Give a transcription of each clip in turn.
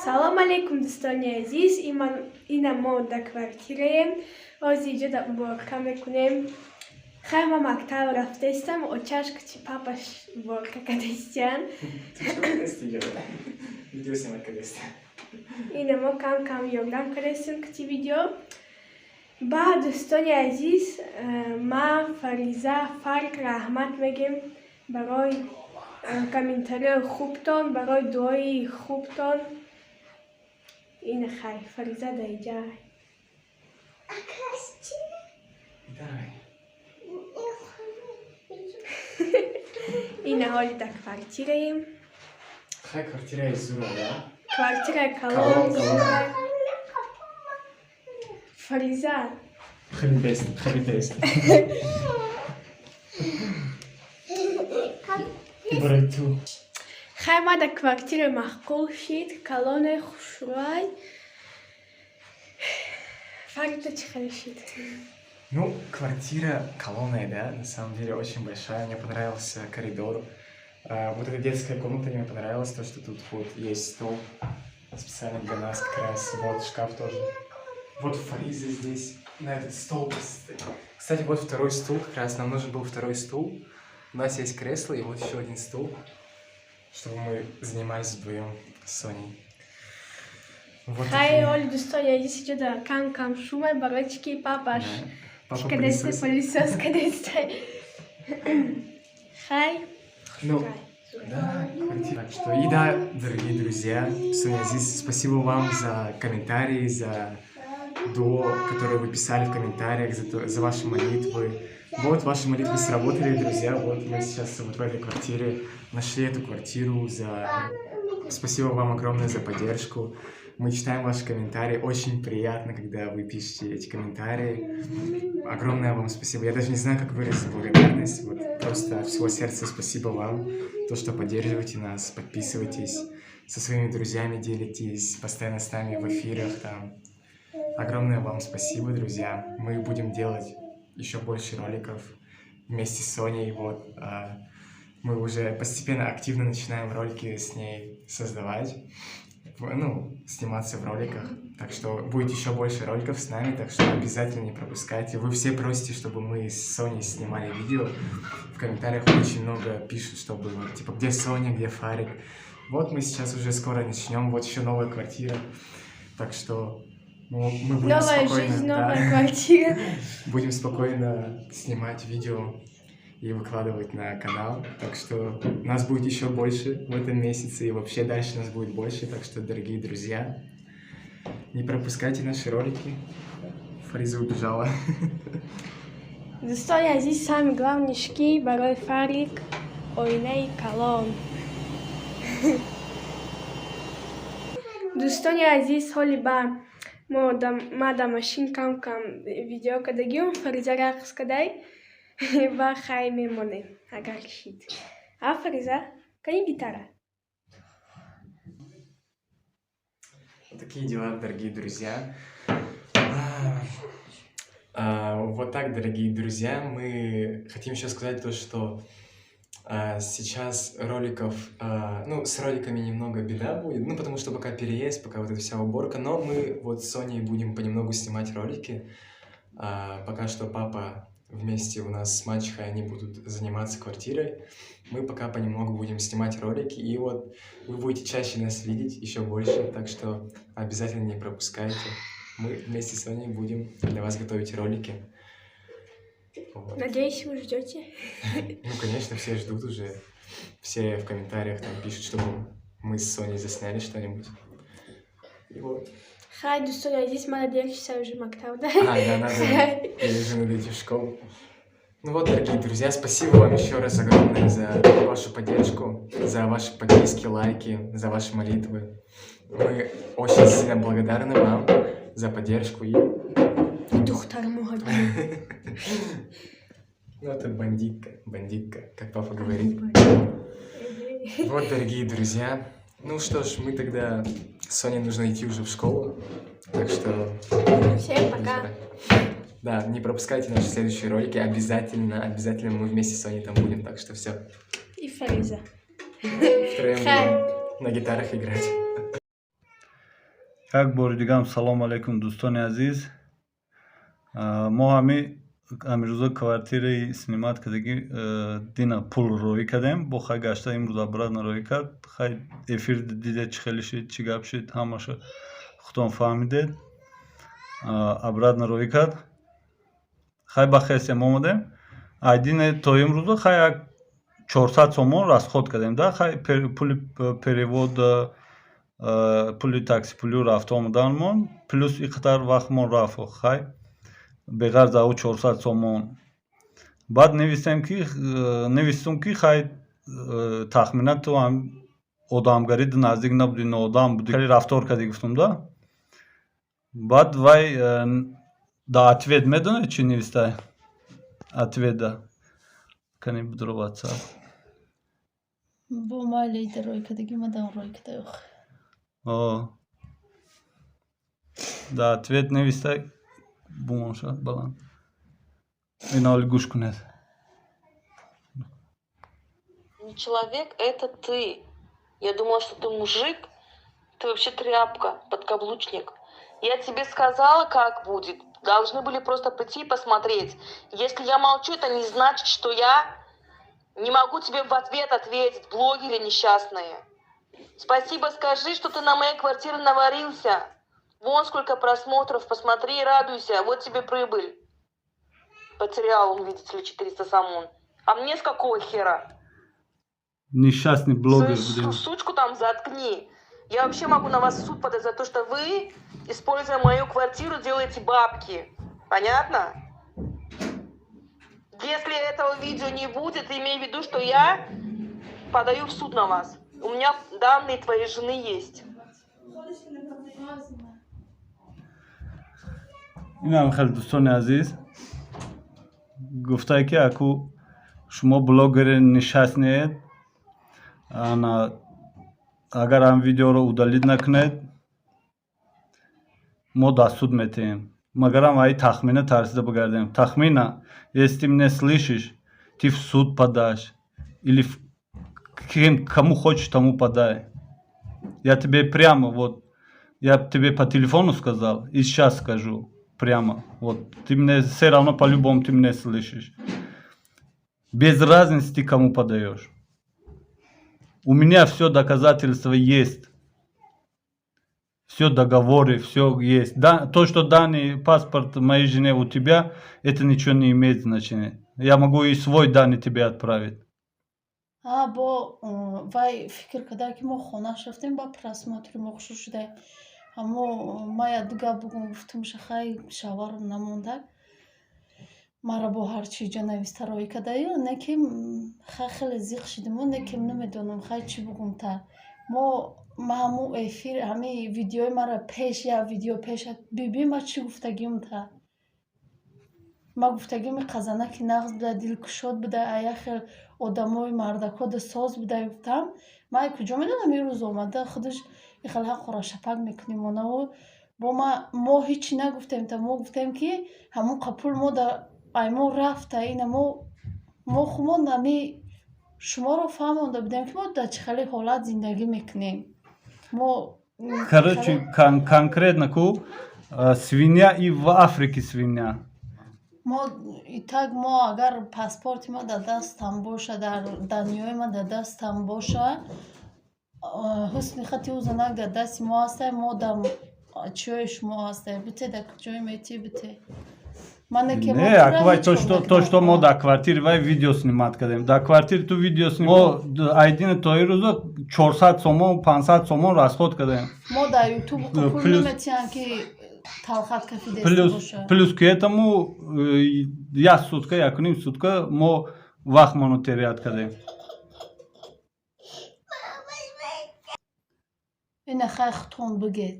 Салом алейкум, дӯстони азиз. Ина мо дар квартираем. Ҳозир иҷо дар уборка мекунем. Хай, ма мактаб рафтаистам, очаш кучи папаш уборка кадастиян. Видео снимать кадест. Ина мо кам кам ёрдам кардастем кучи видео. Баъд, дӯстони азиз, ма, Фариза, Фарик раҳмат мегем барои комментариҳои хубтон, барои дуои хубтон. Ина хай, Фариза дар иҷа. Акас чи? Давай. Ина ҳоли дар квартираем. Хай, квартира из зура, да? Квартираи Калон, калон. Калон. Фариза. Хеле бест, хеле бест. Барои ту. Хай, ма дар квартира маъқул шид, калоне, хушрӯай. Фарида, чӣ хеле шид? Ну, квартира калонная, да, на самом деле очень большая. Мне понравился коридор. Вот эта детская комната мне понравилась, то, что тут вот есть стол специально для нас как раз. Вот шкаф тоже. Вот Фариза здесь на этот стол. Кстати, вот второй стул, как раз нам нужен был второй стул. У нас есть кресло и вот еще один стул, чтобы мы занимались вдвоем с Соней. Вот Хай, такие. Оли, дӯстони азиз, иҷо дар кам кам шумай, барои чӣ ки папаш Да. Папа кадесте, пылесос. Пылесос кадесте. Хай. Ну, хушрӯай. Да, квартира. Так что, и да, дорогие друзья, Соня, Азиз, спасибо вам за комментарии, за дуо, которые вы писали в комментариях, за ваши молитвы. Вот ваши молитвы сработали, друзья. Вот мы сейчас вот в этой квартире нашли эту квартиру. Спасибо вам огромное за поддержку. Мы читаем ваши комментарии. Очень приятно, когда вы пишете эти комментарии. Огромное вам спасибо. Я даже не знаю, как выразить благодарность. Вот просто от всего сердца спасибо вам, то, что поддерживаете нас, подписывайтесь, со своими друзьями делитесь, постоянно с нами в эфирах там. Огромное вам спасибо, друзья. Мы будем делать еще больше роликов вместе с Соней. Вот, мы уже постепенно активно начинаем ролики с ней создавать, ну, сниматься в роликах. Так что будет еще больше роликов с нами, так что обязательно не пропускайте. Вы все просите, чтобы мы с Соней снимали видео. В комментариях очень много пишут, чтобы, вот, типа, где Соня, где Фарик. Вот мы сейчас уже скоро начнем, вот еще новая квартира. Так что, ну, мы будем Новая спокойно, жизнь, да, новая квартира. Будем спокойно снимать видео и выкладывать на канал. Так что нас будет еще больше в этом месяце, и вообще дальше нас будет больше. Так что, дорогие друзья, не пропускайте наши ролики. Фариза убежала. Дӯстони азиз, самый главный шки барои Фарик оинаи калон. Дӯстони азиз, ҳоли ба мо ма да машин кам кам видео кардагиюм, Фариза рақс кадай ва хай мемонем, агар шид. А Фариза, кани гитара? Вот такие дела, дорогие друзья. Вот так, дорогие друзья, мы хотим еще сказать то, что сейчас роликов, ну, с роликами немного беда будет, ну, потому что пока переезд, пока вот эта вся уборка, но мы вот с Соней будем понемногу снимать ролики. Пока что папа вместе у нас с мачехой, они будут заниматься квартирой. Мы пока понемногу будем снимать ролики, и вот вы будете чаще нас видеть, еще больше, так что обязательно не пропускайте. Мы вместе с Соней будем для вас готовить ролики. Вот. Надеюсь, вы ждете. Ну, конечно, все ждут уже. Все в комментариях там пишут, чтобы мы с Соней засняли что-нибудь. И вот. Хай, дӯстони азиз, мана дер чиса уже мактаб да. А, да, надо. Я уже надо идти в школу. Ну вот, дорогие друзья, спасибо вам еще раз огромное за вашу поддержку, за ваши подписки, лайки, за ваши молитвы. Мы очень сильно благодарны вам за поддержку и Духтар муҳаҷир. Ну, это бандитка, бандитка, как папа говорит. Вот, дорогие друзья. Ну что ж, мы тогда... Соне нужно идти уже в школу. Так что... Всем пока. Да, не пропускайте наши следующие ролики. Обязательно, обязательно мы вместе с Соней там будем. Так что все. И Фариза. Втроем Хай. будем на гитарах играть. Як бори дигарам салому алайкум, дӯстони азиз. Мо ҳамирӯза квартираи снимать кардагӣ, дина пул роҳӣ кардем, бо хай гашта имрӯз обратно роҳӣ кард. Хай, эфир дидед, чӣ хеле шид, чӣ гап шид, ҳамаша худтон фаҳмидед. Обратно роҳӣ кард. Хай, ба хесем омадем. Айдине то имрӯза хай як 400 сомон расход кардем да. Хай, пули перевод, пули такси, пулю рафта омаданмон, плюс и қадар вақтмон рафт. Хай, беғарз ав 400 сомон. Баъд навистем ки навистум ки хай, тахминан ту одамгарӣ наздик набудӣ, ноодам будӣ, хеле рафтор кардӣ, гуфтум да. Баъд вай да ответ медонед, чӣ навистай? Ответ да кани будро ватсап. Бо майли рой кардагӣ, мадам рой кардай ох. О, да ответ навистай, бумоншад баланд. Ина ҳоли гӯш кунед. Не человек, это ты. Я думала, что ты мужик. Ты вообще тряпка, подкаблучник. Я тебе сказала, как будет. Должны были просто прийти и посмотреть. Если я молчу, это не значит, что я не могу тебе в ответ ответить, блогеры несчастные. Спасибо скажи, что ты на моей квартире наварился. Вон сколько просмотров, посмотри и радуйся. Вот тебе прибыль. Потерял он, видите ли, 400 сомон. А мне с какого хера? Несчастный блогер. Свою сучку там заткни. Я вообще могу на вас в суд подать за то, что вы, используя мою квартиру, делаете бабки. Понятно? Если этого видео не будет, имей в виду, что я подаю в суд на вас. У меня данные твоей жены есть. Инам хеле, дӯстони азиз, гуфтае ки аку шумо блогери нишастнед, ана агар ҳам видеоро удалить накунед, мо дар суд метиҳем. Магарам аи Тахмина тарсида бигардем. Тахмина, если ты меня слышишь, ты в суд подашь или кем, кому хочешь, тому подай. Я тебе прямо вот, я тебе по телефону сказал и сейчас скажу прямо. Вот ты мне все равно, по-любому ты меня слышишь. Без разницы, ты кому подаешь. У меня все доказательства есть. Все договоры, все есть. Да, то, что данный паспорт моей жене у тебя, это ничего не имеет значения. Я могу и свой данный тебе отправить. А бо вай фикр карда, ки мо хонааш рафтем, ба просмотри мо хушур шуда. Аммо ма як ду гап бугум, гуфтумша, хай, шаварам намонда, мара бо ҳарчи ҷа нависта роҳӣ кардаю, не ки хай, хеле зиқ шидиму, не ки намедонам, хай, чӣ бугум та. Мо ма ҳамун эфир, ҳамин видеои мара пеш, як видео пеша биби, ма чӣ гуфтагиум та? Ма гуфтагиум, қазанаки нағз буда, дилкушод буда, а як хел одамои мардакода соз буда, гуфтам. Ма куҷо медонам, ин рӯз омада худаш ихел ҳаққора шапак мекунем онаву. Бо ма мо ҳичи нагуфтем та, мо гуфтем, ки ҳамун қапул мо да ай мо рафта. Ина мо хумон ами шуморо фаҳмонда будем, ки мо дар чӣ хеле ҳолат зиндагӣ мекунем мо. Короче, конкретно ку свинья и в Африке свинья. Мо итак, мо агар паспорти ма дар дастам боша, дар даниёи ма дар дастам боша, ҳусни хати ӯ занак дар дасти мо ҳастай, мо дар чиёи шумо ҳастай, бите, дар куҷое метӣ, бите. Не, аквай то, что мо дар квартири вай видео снимать кардем. Дар квартири ту видео сним. Мо айдини то рӯза 400 сомон, 500 сомон расход кардем. Мо дар ютуб пул наметиҳам, ки талхат кафидеста боша. Плюс к этому як сутка, якуним сутка мо вақтмоно терять кардем. Ина хай, хутон бигед,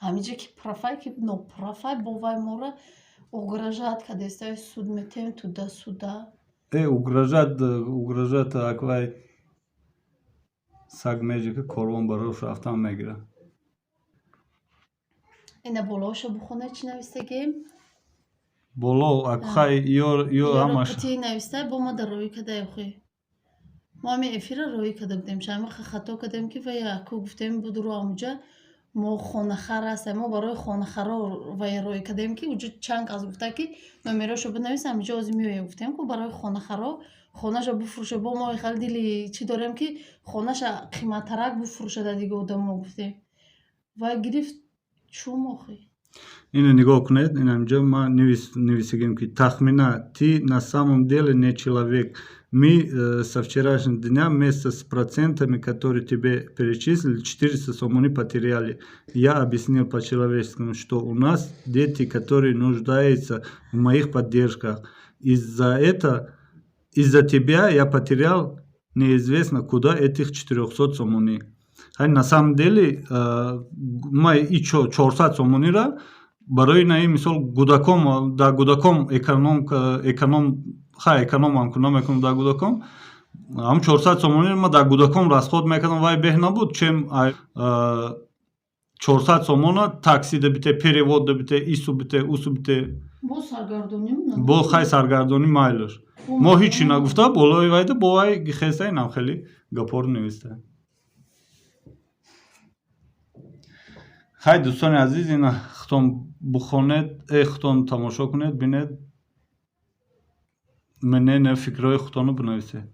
ҳамиҷа ки профай, ки нопрофай, бо вай мора угрожать кардеста, суд метем, туда-сюда. Угрожать, угрожать, аквай саг межика, корвон барош рафтан мегирад. Ина болоша бухона, чӣ навистагем? Боло акхай ё ҳамаш. Ти нависта, бо ма дар роҳӣ кадай охи. Мо ҳамин эфира роҳӣ карда будем, шами хато кардем, ки вай аку гуфтем, будро амуҷа. Мо хонахар ҳастем, мо барои хонахаро вай роӣ кардем, ки уҷо чанд кас гуфта, ки номерошо бинавис, ҳамиҷо ҳозир меоем. Гуфтем, ку барои хонахаро хонаша буфурӯша. Бо мо хеле дили чӣ дорем, ки хонаша қиматтарак буфурӯшада дига одамо, гуфтем. Вай гирифт чум охи. Ино нигоҳ кунед, ин ҳамҷо ман нависагем, ки тахмина, ты на самом деле не человек. Мы со вчерашнего дня вместе с процентами, которые тебе перечислили, 400 сомони потеряли. Я объяснил по-человеческому, что у нас дети, которые нуждаются в моих поддержках. Из-за этого, из-за тебя я потерял неизвестно куда этих 400 сомони. На самом деле, ма и 400 сомонира барои наи мисол гудаком, дар гудаком эконом, хай, экономам ку намекунам дар гудаком. Ҳам 400 сомонӣ ма дар гудаком расход мекардам, вай беҳ набуд, чем 400 сомона такси да бите, перевод да бите, ису бите, усу бите. Бо хай саргардонӣ майлаш. Мо ҳичи нагуфта, болои вайда бо вай хеста инам хеле гапҳоро нависта. Хай, дӯстони азиз, ина худтон бухонед, худтон тамошо кунед, бинед, мнение, фикрҳои худтонро бинависед.